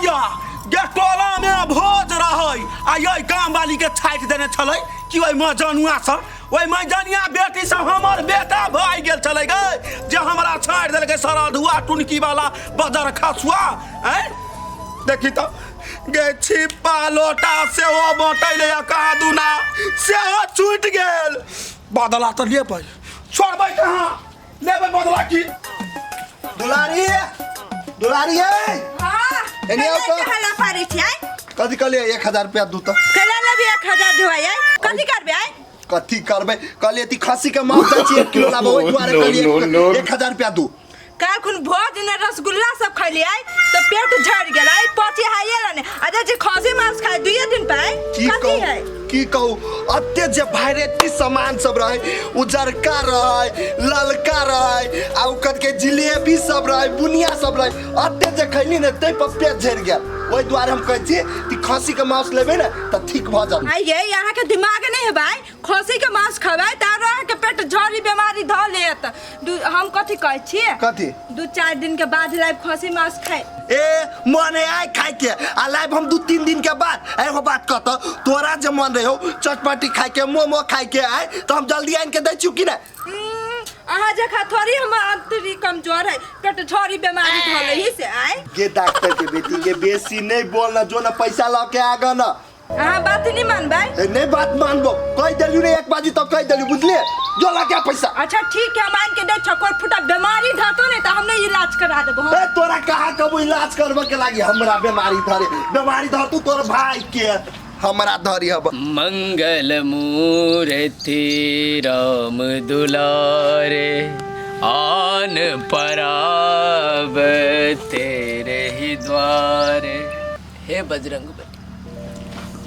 भैया गे टोला में भोज रहै आ ये गाम वाली के छाटि देने छलै कि ओहि मजनुआ सब ओहि मजनिया बेटी सब हमर बेटा भऽ गेल छलै गे जे हमरा छाटि देलकै सरधुआ टुनकी वाला बजर खसुआ आँय देखी तऽ गे छिप्पा लोटा सेहो बँटैले कहाँ दुना सेहो छूटि गेल। बदला तऽ लेबै, छोड़बै कहाँ, लेबै बदला की। दुलारी, दुलारी है। हाँ। एने आओ तो। हल्ला पारै छियै? कथी कहलियै? 1000 रुपया दू तऽ। कैला लेबी 1000 ढुआई? कथी करबै आइ? कथी करबै कहलियै? ती खस्सी के मांस जाइ छी 1 किलो लाबो, ओहि दुआरे कहलियै 1000 रुपया दू। काल्हि भोज ने रसगुल्ला सब खैलियै तऽ पेट झड़ि गेलै, पची हाइए ने आ जे खस्सी मांस खाइ दुइये दिन पे की कथी कहू है? की कहू, अते जे वेराइटी सामान सब रहे, उजरका रहे, ललका रहे, आ ओकर के जिलेबी सब रहे, बुनिया सब रहे, अते जे खैली ने तै पर पेट झड़ि गेल। ओहि दुआरे हम कहै छी कि खस्सी के मांस लेबै ने तऽ ठीक भऽ जात। आइ ये अहाँ के दिमाग नहीं है भाई, खस्सी के मांस खबै तऽ आरो अहाँ के पेट झड़ी बीमारी धऽ लेत। हम कथी कहै छियै? कथी? 2-4 दिन के बाद लाइब खस्सी मांस खाइ। ए मन है आइ खाइ के आ लाइब हम 2-3 दिन के बाद। एगो बात कहत, तोरा जे मन रहे हो चटपटी खाइ के, मोमो खाइ के, आइ तऽ हम जल्दी आनि के दै छियौ कि नहि? अहाँ जखा थोड़ी हमर अंतरी कमजोर है, पेट झड़ी बीमारी धऽ लेही से आइ। गे डॉक्टर के बेटी के बेसी नहीं बोलना, जो ना पैसा लऽ के आगा ना। अहाँ बात नहीं मानबै? ए, नहीं बात मानबो, कह देलियौ ने एक बाजी तब कह देलियौ, बुझलिए? जो लऽ के आ पैसा। अच्छा ठीक है, मान के दे छको, फुटा बीमारी धतो नहीं तो हमने इलाज करा देबो हम। ए तोरा कहाँ कबो इलाज करबो के लागी? हमरा बीमारी धरे, बीमारी धर तू तोर भाई के, हमरा धरी हब। मंगल मूर्ति राम दुलारे, आन पराब तेरे ही द्वारे। हे बजरंग बली,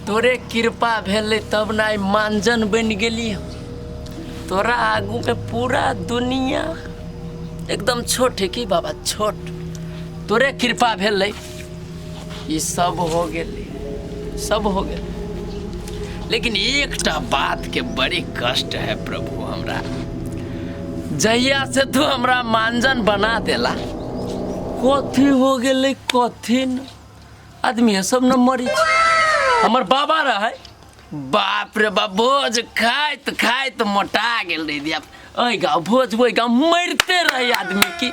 तोरे कृपा भेलै तब ने आइ मानजन बनि गेली हम। तोरा आगू में पूरा दुनिया एकदम छोट है की बाबा, छोट। तोरे कृपा भेलै ई सब हो गेलै, सब हो गेलै। लेकिन एकटा बात के बड़ी कष्ट है प्रभु हमरा, जहिया से तू हमरा मानजन बना देला कथी हो गेलै कथी न, आदमी सब न मरी छै। हमर बाबा रहे, बाप रे बाप, भोज खाइत खाइत मोटा गेल रही दिया। एहि गाँव भोज ओहि गाँव मरिते रहे आदमी की,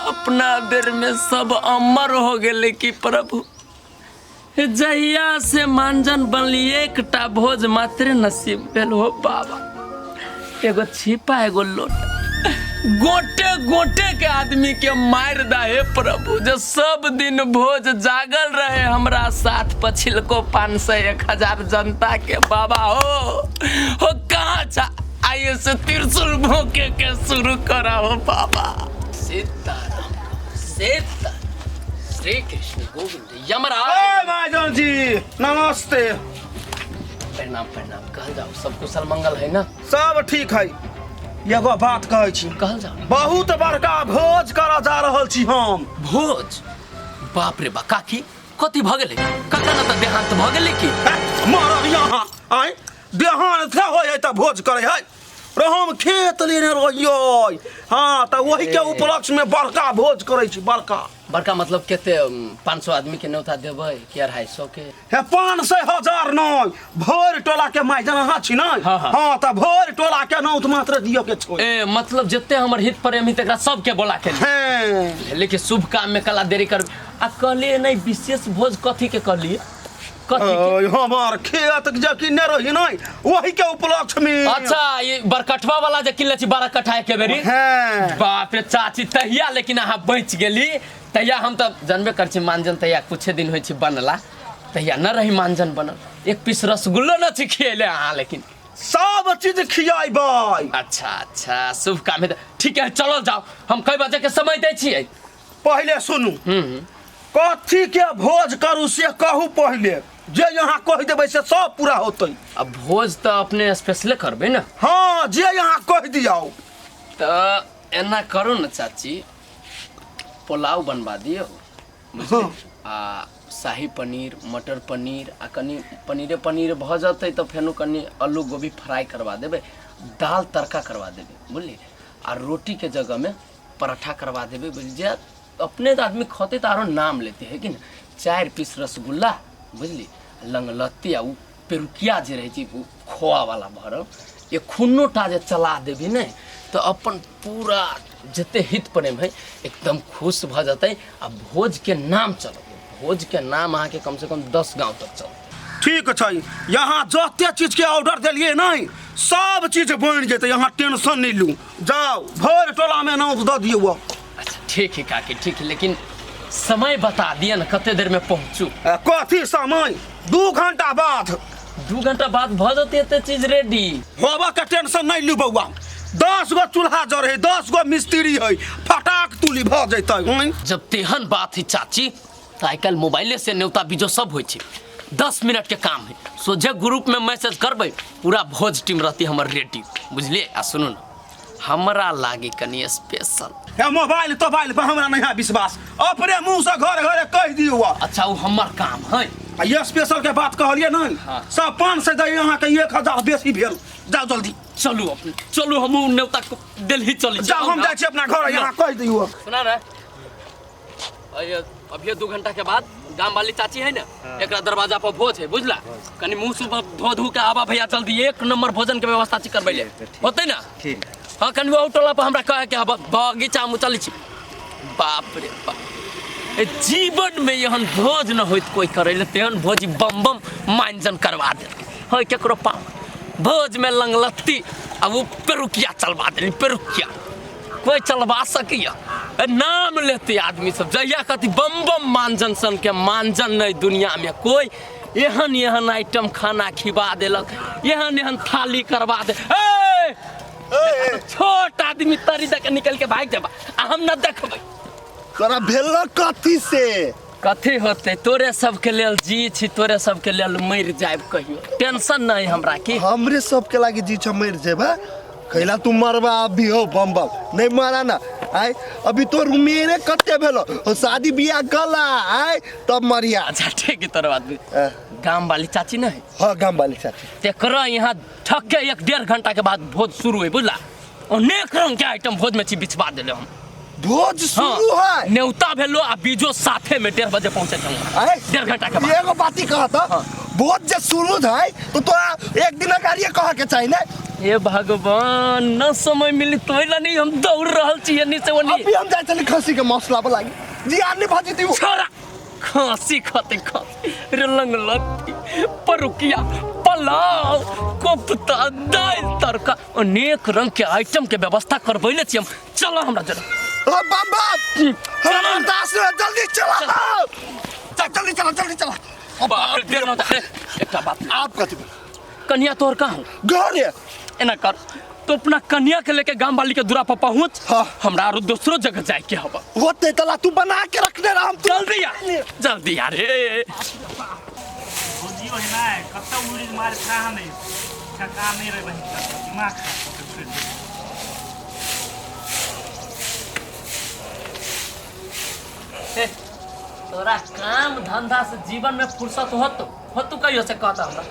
अपना बेर में सब अमर हो गेलै की प्रभु। जहिया से मानजन बनली एकटा भोज मात्र नसीब भेल हो बाबा, एगो छिपा एगो लोटा, गोटे गोटे के आदमी के मार दा हे प्रभु, जो सब दिन भोज जागल रहे हमरा साथ पछिलको 500-1000 जनता के। बाबा हो हो कहाँ छा, आइए से त्रिशूल भोंके के शुरू करा हो बाबा। सीताराम सीता श्री कृष्ण गोविंद यमराज। ए महाजन जी नमस्ते। प्रणाम प्रणाम, कहल जाओ सब कुशल मंगल है ना? सब ठीक है। एगो बात कहै छी। कहल जाओ। बहुत बड़का भोज करऽ जा रहल छी हम। भोज? बाप रे बा, काकी कथी भऽ गेलै? कका न तऽ देहांत भऽ गेलै की? मरब यहाँ आँय, देहांत से होइ है तऽ भोज करै है। रे हम खेत लेने रहियै, हाँ तऽ ओहि के उपलक्ष्य में बड़का भोज करै छी। बड़का बड़का मतलब कते? 500 आदमी के न्योता देबै कि 250 के? हे 500 1000 नहीं, भरि टोला के माय जना अहाँ छी नै? हाँ, हाँ। हाँ तऽ भरि टोला के नौत मात्र दियऽ के छै। ए मतलब जते हमर हित प्रेमी तकरा सबके बोला के हें। लेकिन शुभ काम में कला देरी कर आ कहलिए नहीं, विशेष भोज कथी के कहलिए? कथी के? ओय, हमर खेत जे किनने रही नै ओहि के उपलक्ष्य में। अच्छा ये बरकठवा वाला जे किनले छी 12 कट्ठा के बेरी? हें। बाप रे चाची, तहिया लेकिन अहाँ बचि गेली। तहिया हम तऽ जानबे कर छी मानजन तहिया कुछे दिन होइ छै बनला, तहिया न रही मानजन बनल, एक पीस रसगुल्लो न छी खियेले अहाँ, लेकिन सब चीज खियाबै। अच्छा अच्छा, शुभ काम है तऽ ठीक है, चलल जाओ। हम कई बजे के समय दै छियै? पहिले सुनू, कथी के भोज करू से कहू पहिले, जे यहाँ कहि देबै से सब पूरा होतै। अब भोज तऽ अपने स्पेशले करबै ने? हाँ, जे यहाँ कहि दियौ। तऽ एना करू ने चाची, पुलाव बनवा दियौ बुझलियै, आ शाही पनीर, मटर पनीर, आ कनि पनीरे पनीर भऽ जेतै तऽ फेनो कनि आलू गोभी फ्राई करवा देबै, दाल तड़का करवा देबै बुझलियै, आ रोटीके जगहमे पराठा करवा देबै, बुझि जायत। अपने तऽ आदमी खते तऽ आरो नाम लेते है कि ने। 4 पीस रसगुल्ला बुझली, लंगलत्ती आ उ पेरुकिया जे रहै छै उ खोआ वाला भरल, एखनो टा जे चला देबी ने तऽ अपन पूरा जते हित प्रेम है एकदम खुश भऽ जेतै आ भोज के नाम चलत। भोज के नाम अहाँके कम से कम 10 गाँव तक चलत। ठीक छै, यहाँ जते चीज के ऑर्डर देलिए नहीं सब चीज बनि जेतै, यहाँ टेंशन नहीं लू। जाओ भरि टोला में नाम दऽ दियौ। अच्छा ठीक है काकी, ठीक है, लेकिन समय बता दिअ ने कते देर में पहुँचू। कथी समय? 2 घंटा बाद। 2 घंटा बाद भऽ जेतै एते चीज रेडी? होबऽ के टेंशन नहीं लू बौआ, 10 गो चूल्हा जरे है, 10 गो मिस्त्री है, फटाक तुली भऽ जेतै। जब तेहन बात है चाची तऽ आइ काल्हि मोबाइले से न्योता बीजो सब होइ छै, 10 मिनट के काम है, सोझे ग्रुप में मैसेज करबै पूरा भोज टीम रहती हमर रेडी, बुझलिए। आ सुनू ने, हमरा लागे कनी स्पेशल। हे मोबाइल तोबाइल पर हमरा नहीं है विश्वास, अपने मुंह से घर घरे कह दियौ। अच्छा वो हमर काम है। आ ये स्पेशल के बात कहलिए नहीं? हाँ। सब 500 दै अहाँ के 1000 बेसी भेल। जाओ जल्दी। चलू अपने, चलू हम न्योता दिल्ली चली। जाओ हम जाइ छी अपना घर, यहाँ कह दियौ। सुना ना, अभी 2 घंटा के बाद गाम वाली चाची है ना, एकरा दरवाजा पर भोज है बुझला, कनी मुंह सुबह धो धो के आबा भैया जल्दी, 1 नंबर भोजन के व्यवस्था छी करबै ले होतै ना? ठीक। हाँ कनी ओ टोला पर हमरा कहे के हब बगीचा में चलै छी। बाप रे बाप, ए जीवन में एहन भोज न होइत कोई करै ले, तेहन भोज बम बम मांजन करवा दे है केकरो पाव। भोज में लंगलत्ती आ वो पेरुकिया चलवा देली, पेरुकिया कोई चलवा सकिया? नाम लेते आदमी सब जहिया कथी बम बम मांजन सन के मांजन नहीं दुनिया में कोई, एहन एहन आइटम खाना खिबा देलक, एहन एहन थाली करवा दे। ए! छोट आदमी तरी दे के निकल के भाग जाबा आ हम न देखबै। तोरा भेल कथी से? कथी होते, तोरे सबके लेल जी छी, तोरे सबके लेल मरि जायब, कहियो टेंशन नहीं हमरा की। हमरे सबके लागी जी छ मरि जेबा? कैला तू मरबा अभी हो बम बम नहीं मरा ना। आय अभी तोर उमेरे कते भेलो, शादी बियाह कला आय तब मरिया। अच्छा ठीक है तोर बात भी। गाम वाली चाची नहीं? हाँ गाम वाली चाची। तेकरा यहाँ ठक के 1-1.5 घंटा के बाद भोज शुरू है बुझला, अनेक रंग के आइटम भोज में छी बिछवा देले हम। भोज शुरू है? न्योता भेलो आ बीजो साथे में 1.5 बजे पहुंचे छौ। 1.5 घंटा के बाद। एगो बात ही कहता, भोज जे शुरू है तो तोरा एक दिन अगाड़िए कह के चाही ने। हे भगवान, न समय मिली तो नहीं हम दौड़ रहल छी एनी से ओनी। अभी हम जाय छली खसी के मसला पर लागी जी आने भाजी दी छोरा खांसी खाते खांसी रे लंग लत्ती परुकिया पुलाव कोफ्ता दाल तड़का अनेक रंग के आइटम के व्यवस्था करबैले छी हम। चलो हमरा जरा। ओ बाप बाप, हमरा दास रे, जल्दी चला, चल जल्दी चला, जल्दी चला। बाप रे, देर न होता। एकटा बात आप कथी? कन्या तोहर कहाँ हो? घर है। एना कर तो अपना कन्या के लेके गाम वाली के दूरा पर पहुंच, हाँ। हमरा आरो दोसरो जगह जाए के हवा। होते तला तू बना के रखने रहा हम तू। जल्दी आ, जल्दी आ रे। भौजियो है ना, कत्ता उड़ी मार खा नहीं, ठका नहीं रहे बहिन, दिमाग खा के छोड़ दे। ए, तोरा काम धंधा से जीवन में फुर्सत होत होत कहियो से कहता हमरा।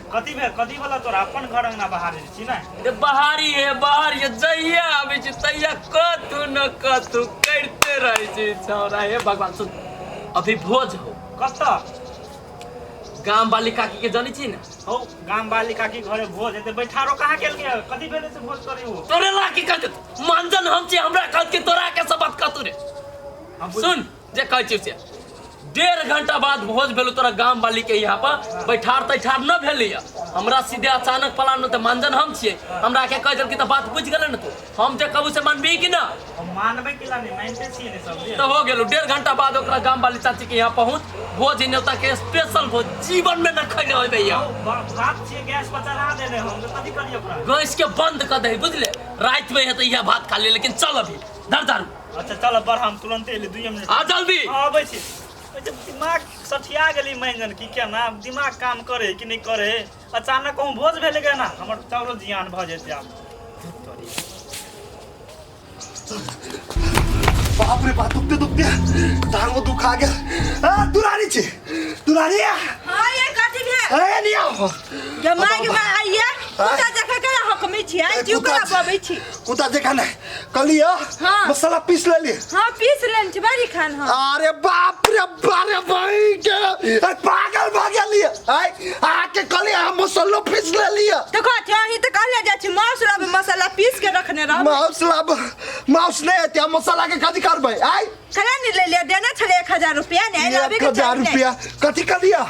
कथी भेल? कथी वाला तोरा अपन घर अंगना बाहर छी ना? रे बाहरी है, बाहरी है, जहिया आबै छी तहिया कतू न कतू करते रहै छी छौड़ा। हे भगवान सुन, अभी भोज हो। कतऽ? गाम वाली काकी के जानै छी ना? हौ, गाम वाली काकी घरे भोज हेतै, बैठारो कहाँ गेल के? कथी भेलै से भोज करी ओ? तोरे ला की कहत मानजन हम छी, हमरा कहत कि तोरा के सब बात कहतू रे। सुन जे कहै छी से 1.5 घंटा बाद भोज भेलो तोरा गाम वाली के यहाँ पर बैठार तैठार न भेलैया। हमरा सीधे अचानक प्लान त मानजन हम छियै, हमरा के कह देलकी त बात बुझि गेलै ने तू। हम जे कहू से मानबी कि ना? हम मानबै कि ला नहीं, मानते छियै ने सब। तो हो गेलो 1.5 घंटा बाद ओकरा गाम वाली चाची के यहाँ पहुंच, भोज नेता के स्पेशल भोज जीवन में न खैले होबे यहाँ। भात छियै गैस पर चढ़ा देने हम, त कथी करियै ओकरा? गैस के बंद क दे बुझले, रात में हेतै इएह भात खा ले, लेकिन चल अभी धर दारू। अच्छा चल बढ़, हम तुरंते एली 2 मिनट। आ जल्दी। हां आबै छी। दिमाग सठिया गेली मांजन की केना दिमाग काम करे कि नहीं करे, अचानक कहूँ भोज भेल के ना हमर चाउरो जियान भ जेतै आब। बाप रे बाप, दुखते दुखते टांगो दुखा गेल। आ दुरारी छी, दुरारी। हां ये कथी भेल? ए नहीं आओ। के माय के माय आइए, पूजा देखे के हकमी छी आइ जी कुत्ता ओकरा बबै छी। कुत्ता देखा नहीं कहलिए। हाँ। मसाला पीस लेली? हाँ, पीस लेने छी बड़ी खान हम। अरे बाप रे बारे भाई के, अरे पागल भऽ गेलिए। आइ आके कहलिए हम मसालो पीस लेलिए। तो कहते अहीं तो कहले जाइ छी माउस लाबे, मसाला पीस के रखने रहब। माउस लाब, माउस नहीं हेतै, हम मसाला के कथी करबै आइ? खरा नहीं ले लिया, देना छले 1000 रुपया ने लाबे एक के हजार चाही ने। रुपया कथी कहलिए?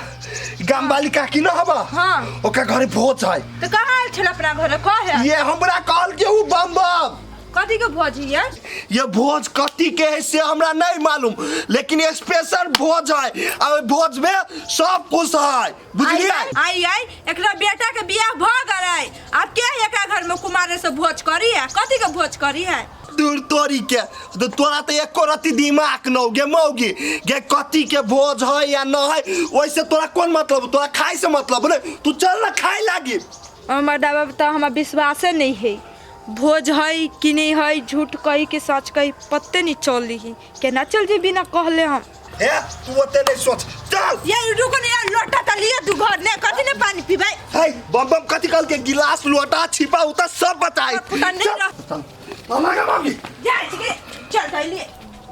गाम वाली काकी न हबा? हाँ। ओकरा घरे भोज है। तो कहाँ आयल छल अपना घर कहे? ये हमरा कहल के उ बम बम। कथी के भोज है? ये भोज कथी के है से हमरा नहीं मालूम, लेकिन ये स्पेशल भोज है आ ओहि भोज में सब कुछ है, बुझलिए? आई आई एकरा बेटा के बियाह भ गेलै, आब के एकरा घर में कुमारे से भोज करी है? कथी के भोज करी है? दूर तोरी के तो तोरा तो एको रत्ती दिमाग न गे मौगी गे, कथी के भोज है या न है ओइसे तोरा कोन मतलब? तोरा खाए से मतलब ने, तू चल ना खाए लागी। हमर दाबा तऽ हमरा विश्वासे नहीं है, भोज है कि नहीं है, झूठ कही कि सच कही पत्ते नहीं चली है, केना चल जे बिना कहले हम? हे तू ओते नहीं सोच, चल। ये रुको ने यार, लोटा त लिए तू घर ने, कथी ने पानी पीबै? हे बम बम कथी कहल के गिलास लोटा छिपा उता सब बताई। फुटा नहीं चल, रह। चल मामा का मामी जा छिके चल धैलिए।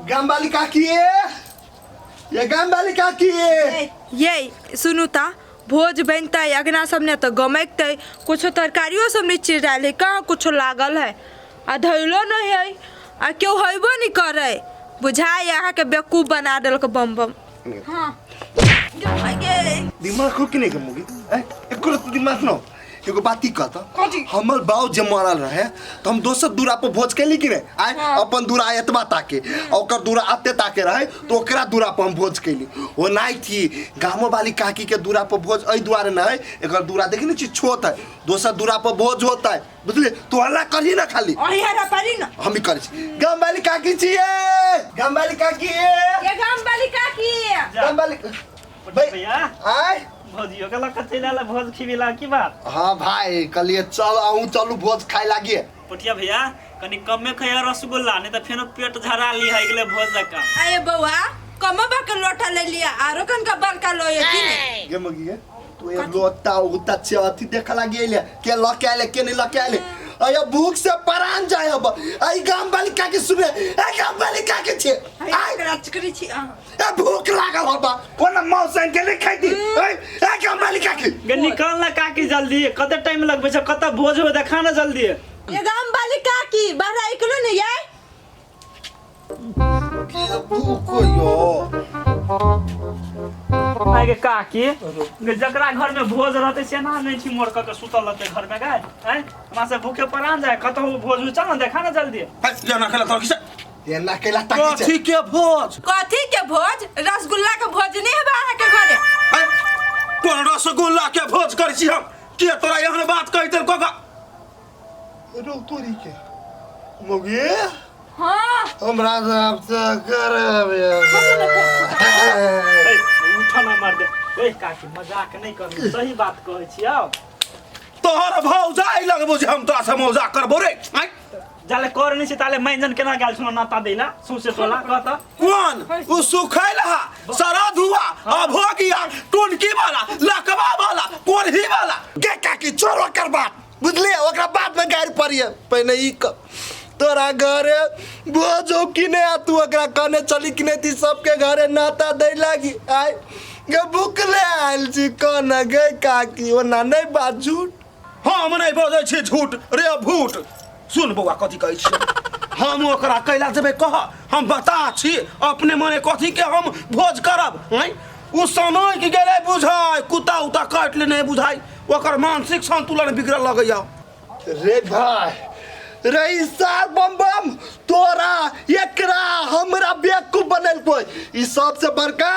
गाम वाली काकी ये, गाम वाली काकी। ये सुनू ता, भोज बनतै अगना सब ने तो गमकतै, कुछो तरकारियो सब नहीं चिरायल है, कहाँ कुछो लागल है आ धैलो नहीं है आ केओ हेबो नहीं करे, बुझाइ अहाँके बेवकूफ बना देलक बम बम। हाँ दिमाग हो कि नहीं के मुगी? ए एको रत्ती दिमाग न। एगो बात की कहता, कथी? हमर बाऊ जे मरल रहे तो हम दोसर दूरा पर भोज कैली कि नहीं? आय हाँ। अपन दूरा एतबा ताके आ ओकर दूरा एते ताके रहे तो ओकरा दूरा पर हम भोज कैली। ओ नहीं थी गामो वाली काकी के दूरा पर भोज एहि दुआरे नहीं है, एकर दूरा देखी नहीं छी छोट है, दोसर दूरा पर भोज होता है, बुझलिए? तू हल्ला करही ना खाली। अही हरा पड़ी ना। हम ही करै छी। गाम वाली काकी छियै, गाम वाली काकी, ये गाम वाली काकी। गाम वाली भैया। आय भौजियो के लग चलि आयल भोज खिबेला की बात? हाँ भाई कहलिए चल अहूँ चलू भोज खाए लागिए। पोठिया भैया कनी कमे खइया रसगुल्ला, नहीं तऽ फेनो पेट झरा ली है गेले भोज जकाँ। अरे बौआ कमो बा के लोटा ले लिया आरो कनका बड़का लोए की ने? गे मगी गे तू ये लोटा उता छे अथी देख लागी अइले के ल के आइले के नहीं ल के आइले। अरे भूख से परान जाय अब। आई गाम वाली काकी सुने, ए गाम वाली काकी छे आई एकरा चकरी छी अहाँ। ए भूख लागल हबा कोना मौसन के नहीं खाई दी। ए ए गाम वाली काकी गे निकल ना काकी जल्दी, कते टाइम लगबै छै, कत भोज हो देखा ना जल्दी। ये गाम वाली काकी बाहर निकलो ने यार। के भूख यो आइ गे काकी गे, जकरा घर में भोज रहते से ना नहीं छी मोर क के सुतल रहते घर में गाय। आइ हमरा से भूखे परान जाय, कतहु भोज हो चल ना देखा ना जल्दी। जाना खेला तो किसे एना केला ताकी छे? कथी के भोज? कथी के भोज? रसगुल्ला के भोज नहीं हेबा अहाँ के घरे? है, कोन रसगुल्ला के भोज करै छी हम? के तोरा एहन बात कहि देलको गा? रो तोरी के मगी। हाँ हमरा सब से करब। ए उठ ना मार दे। ए काकी मजाक नहीं करू, सही बात कहै छी। आउ तोहर भौजाई लगबो जे हम तोरा से मौजा करबो रे। आँय? जाले कर नहीं छी ताले माइंजन केना गेल छलो नाता दैला सौंसे टोला कहत। कौन उ सुखैल हा सरा धुआ अभोगिया टुनकी वाला लकवा वाला कोढ़ी वाला। गे काकी छोड़ ओकर बात, बुझलिए? ओकरा बाद में गारि पड़िए, पहिने ई तोरा घरे भोज हो कि नहीं आ तू ओकरा कहने चली कि नहीं ती सबके घरे नाता दै लागी। आय गे भूखले आयल छी कहना गे काकी ओना नहीं बात झूठ। हम नहीं बजै छी झूठ रे भूठ। सुन बौआ कथी कहै छी, हम ओकरा कैला जेबै कह, हम बता छी अपने मने कथी के हम भोज करब। आँय उ समय के गेलै बुझाय कुत्ता उता काटि लेने बुझाय, ओकर मानसिक संतुलन बिगड़ल लगैया। रे भाई रे ई सार बम बम तोरा एकरा हमरा बेवकूफ बनल कोई ई सबसे बड़का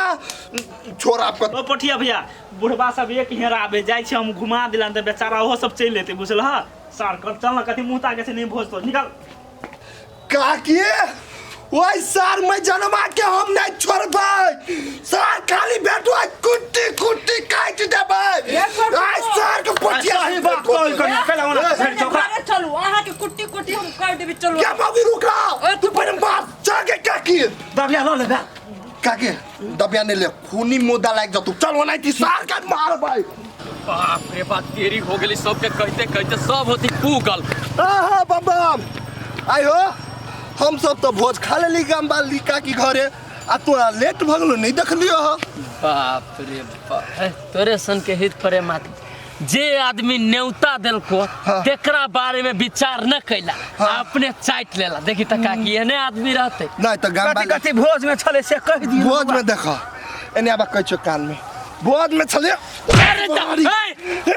छोरा पर। ओ पोठिया भैया बुढ़बा सब एक हेरा आबे जाइ छै, हम घुमा दिलन तऽ बेचारा ओहो सब चलि एतै बुझल ह। सार कर चल ना कथी मुँह ताके छै नहीं भोज तो निकल। काकी ओइ सार में जनमा के हम नहीं छोड़बै, सार खाली बैठो कुट्टी कुट्टी काटि देबै। आइ सार के पोठिया सही बात कहै कनी कैला ओना भेट चौका। घरे चलू अहाँ के कुट्टी कुट्टी हम काटि देबै चलू। क्या बाबू रुका तू पहले बात जाके काकी दबिया ल लेबे। काकी दबिया नहीं ले, खूनी मुद्दा लाग जतू, चल ओना की सार के मारबै। बाप रे बाप, देरी हो गेली। सबके कहते कहते सब होती पूगल। आहा बम बम आइ हो, हम सब तो भोज खा लेली गाम बाली काकी घरे, आ तोरा लेट भऽ गेलो, नहीं देखलियो हो। बाप रे बाप, है, तोरे सन के हित परे मात जे आदमी न्योता देलको तेकरा बारे में विचार न कैला, अपने चाट लेला। देखी त काकी एने आदमी रहते। नहीं तो गाम कथी बाली कथी भोज में छले से कह दियो। भोज में देख, एने आबा कहै छौ कान में, भोज में छले। अरे बारी। ए, ए,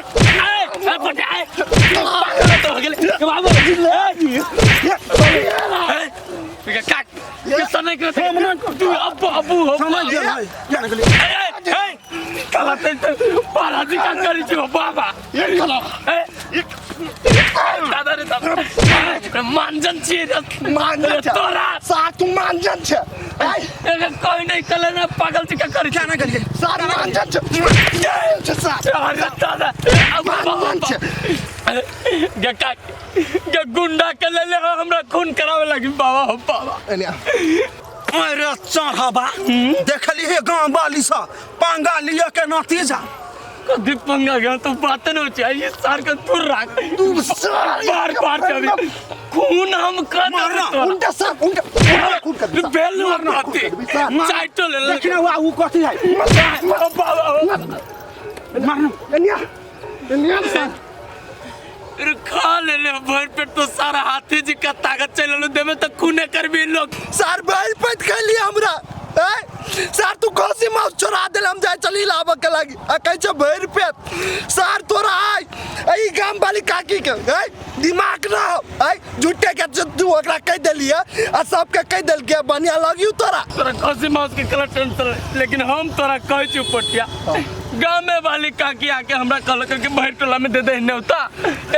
ए, बटा, ए, पागल तो हो गेलै। बाबू, ए, ए, काक, के समय के तू अब्बू अब्बू हो। समझ गेल है, जान गेली। ए, ए, ए, काला ते बालाजी का करी छी बाबा। ए, दादा रे दादा, मानजन छी रे। मानजन छै। तोरा सार तू मानजन छै। आइ एकर कोई नहीं कले ना, पागल छी का करी छी। जान गेलियै। सार मानजन छै, मानजन छै सार। अरे दादा, मानजन छै। गे का गे गुंडा के ले ले हमरा खून करावे लगी बाबा हो बाबा। एने आ। अरे चढ़बा, देखली हे गाँव वाली सा पंगा लिय के नतीजा। कभी पंगा गया तो बात नहीं चाहिए, सार के दूर रख। तू सार बार बार कभी खून हम कर मारना, उल्टा सार, उल्टा उल्टा खून कर दे। बेल मारती चाय तो ले ले। देखने हुआ ऊ कथी है। बाबा मारना। एने आ, एने आ सार। अरे खा ले ले भर पेट तो सारा हाथी जी का ताकत चल लो देमे तो खूने कर भी लोग। सार भरि पेट खैली हमरा। ऐ सार तू खसी मांस चोरा देल, हम जाय चली लाबऽ के लागी आ कहै छै भरि पेट। सार तोरा आइ एहि गाम वाली काकी के ऐ दिमाग न हो, ऐ झूठे के जे तू ओकरा कहि देलियै आ सबके कहि देलकै, बढ़िया लगियौ तोरा। तोरा खसी मांस के कला टेंशन, लेकिन हम तोरा कहै छी पटिया, गामे वाली काकी आके हमरा कहलक कि भरि टोला में दे दे न्योता,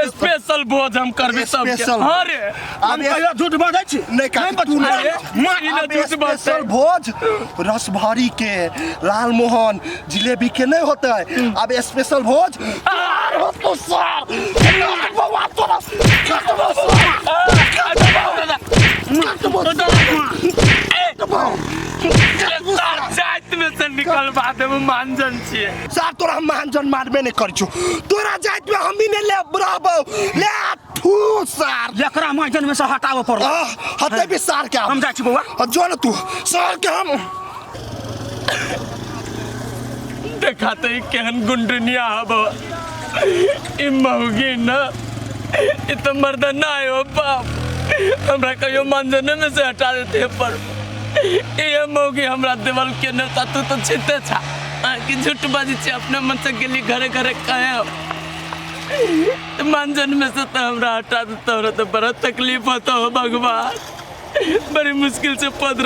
स्पेशल भोज हम करबे सबके। स्पेशल। हाँ रे। हम कहियो झूठ बजै छी? नहीं काकी, तू नहीं। अरे, ई ना आब झूठ बाजतै। स्पेशल भोज रसभरी के, लालमोहन जिलेबी के नहीं होते, अब स्पेशल भोज होतो सार। बौआ तोरा कटबो सार, कटबो कटबो। तार जाति में से निकलवा देबो, मानजन छियै। सार तोरा हम मानजन मारबे नहीं करै छौ, तोरा जाति में हम ही नहीं ले रहबौ, ले थू सार। एकरा माइजन में से हटाबऽ पड़ल। आह, हते भी सार के आब। हम जाइ छी बौआ। आ, जो न तू सार के हम देखा तो ई केहन गुंडनिया हबो ई मौगी न, ई तो मर्दाना है हो बाप। हमरा कहियो मानजने में से हटा देते हैं, पर ये मौगी हमरा देवल के न, तू तो छिते छा आ, कि झूठ बाजी छे अपने मन से गेली घरे घरे कहे हो। तो मानजन में से तो हमरा हटा देता, हमरा तो बड़ा तकलीफ होता हो भगवान, बड़ी मुश्किल से पद